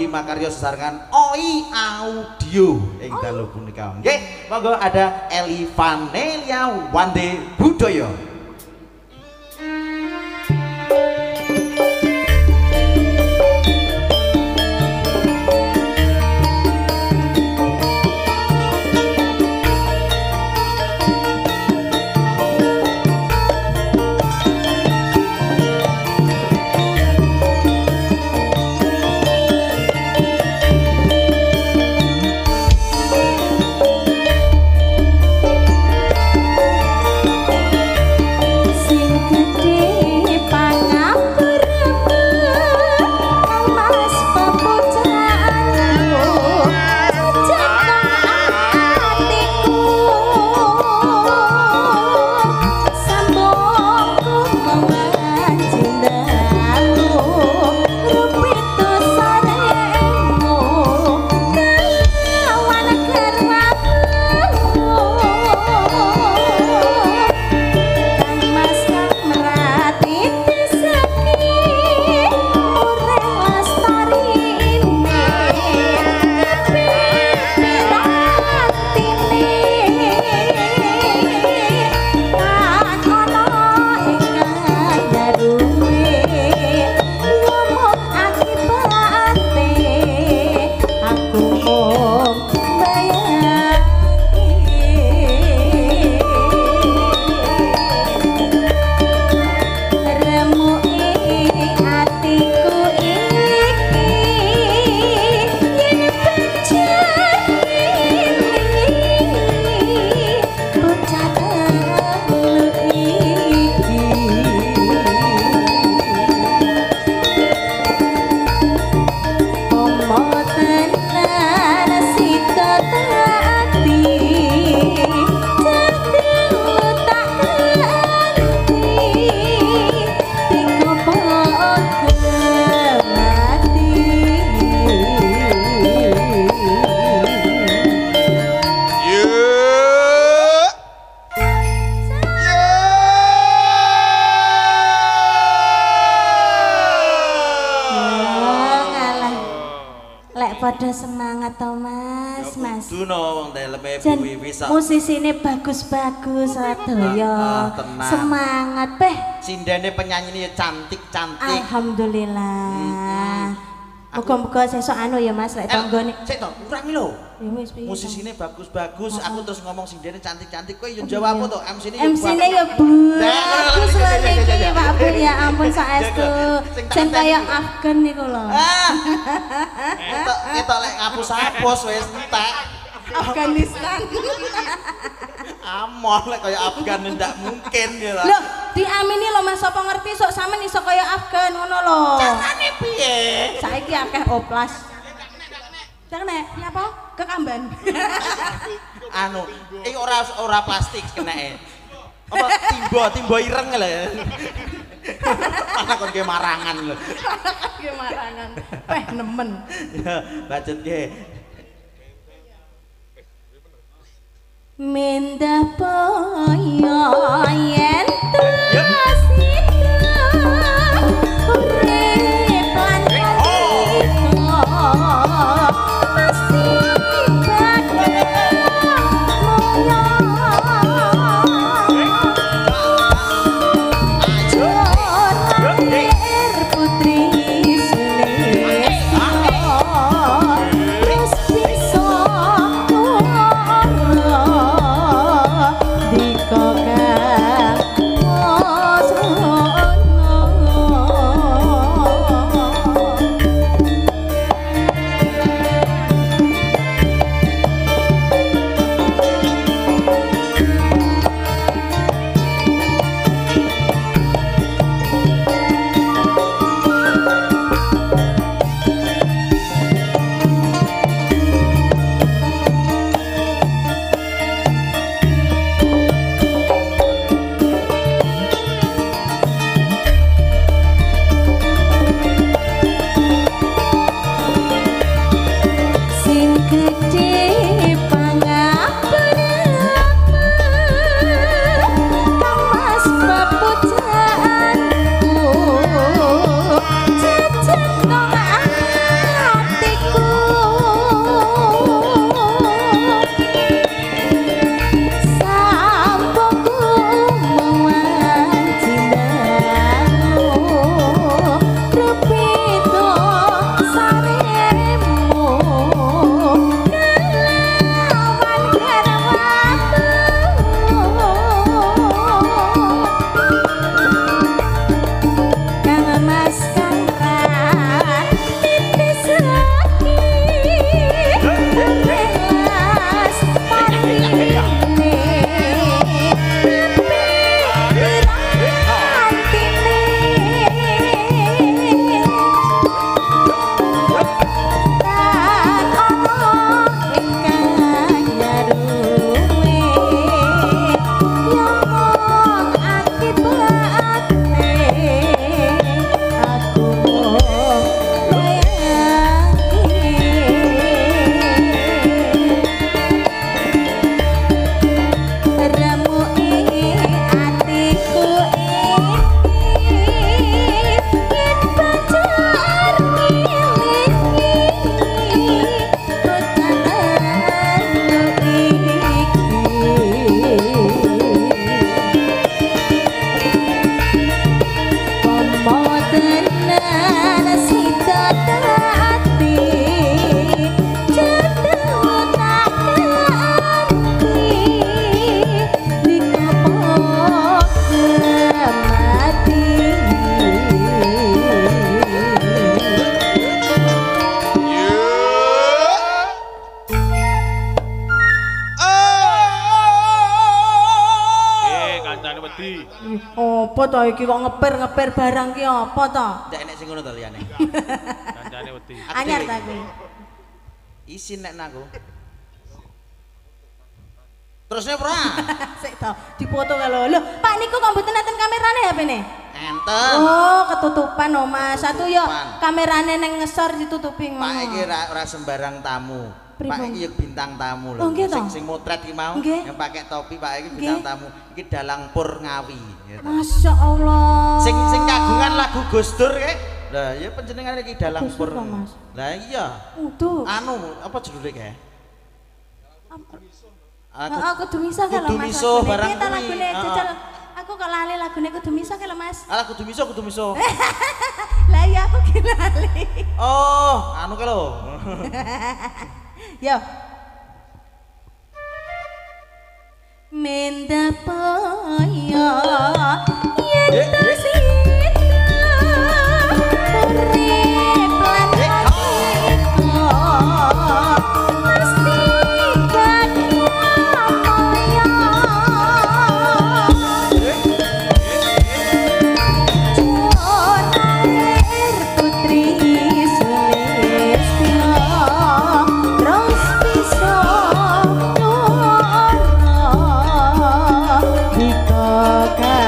Bima Karyo sesarengan Oi Audio ing dalu punika. Nggih, monggo ada Eli Vanelia Wande Budoyo. Musisine bagus-bagus sedaya. Semangat peh. Sindene penyanyine ya cantik-cantik. Alhamdulillah. Muga-muga sesuk anu ya Mas lek tanggane. Sik to, kurang lho. Musisine bagus-bagus, aku terus ngomong sindene cantik-cantik, kowe yo jawab apa to? MC-ne yo MC-ne yo bagus lho niki Pak Bu ya ampun saestu. Sing kaya Afgan niku lho. Ketok lek ngapus-apus wis entek. Afghanistan. Amoh lek kaya Afgan ndak mungkin ya lah. Lho, diamini lho Mas, sapa ngerti sok sampean iso kaya Afgan ngono lho. Carane piye? Saiki akeh oplas. Dak nek nyapa? Kekamban. Anu, iki ora plastik keneke. Apa timba ireng lho. Malah kon ge marangan lho. Ge marangan. Peh nemen. Ya, bacet ge. Mendah boyo yen sida urip lan atiku mesti bakal mulya. Putri Sulistyo wis bisa dika. wedi. Apa to iki kok ngeper-ngeper barang ki apa to? Ndak enek sing ngono to liyane. Kancane wedi. Anyar ta kuwi. Isin nek aku. Terusnya ora? Sik to, dipoto kalau. Lho, Pak niku kok mboten enten kamerane HP-ne? Enten. Oh, ketutupan oh Mas. Satu yo kamerane nang ngesor ditutupi ngono. Pak iki ora sembarang tamu. Pak iki yo bintang tamu lho. Oh, sing sing motret iki mau yang pakai topi Pak iki bintang tamu. Iki dalang Pur Ngawi. Gitu. Masya Allah. Sing sing kagungan lagu Gus Dur kae. Lah ya panjenengan iki dalang Pur. Lah iya. Uduh. Anu apa judule kae? Heeh, kudu miso kae lho Mas. Kudu miso barang kuwi. Lagune jajal. Aku kok lali lagune kudu miso kae lho Mas. Alah kudu miso, kudu miso. Lah iya aku ki lali. Oh, anu kae lho. Yo. Mendapaya yen ta sita urip lan atiku mesti kaya Putri Sulistyo terus bisa nurno dika.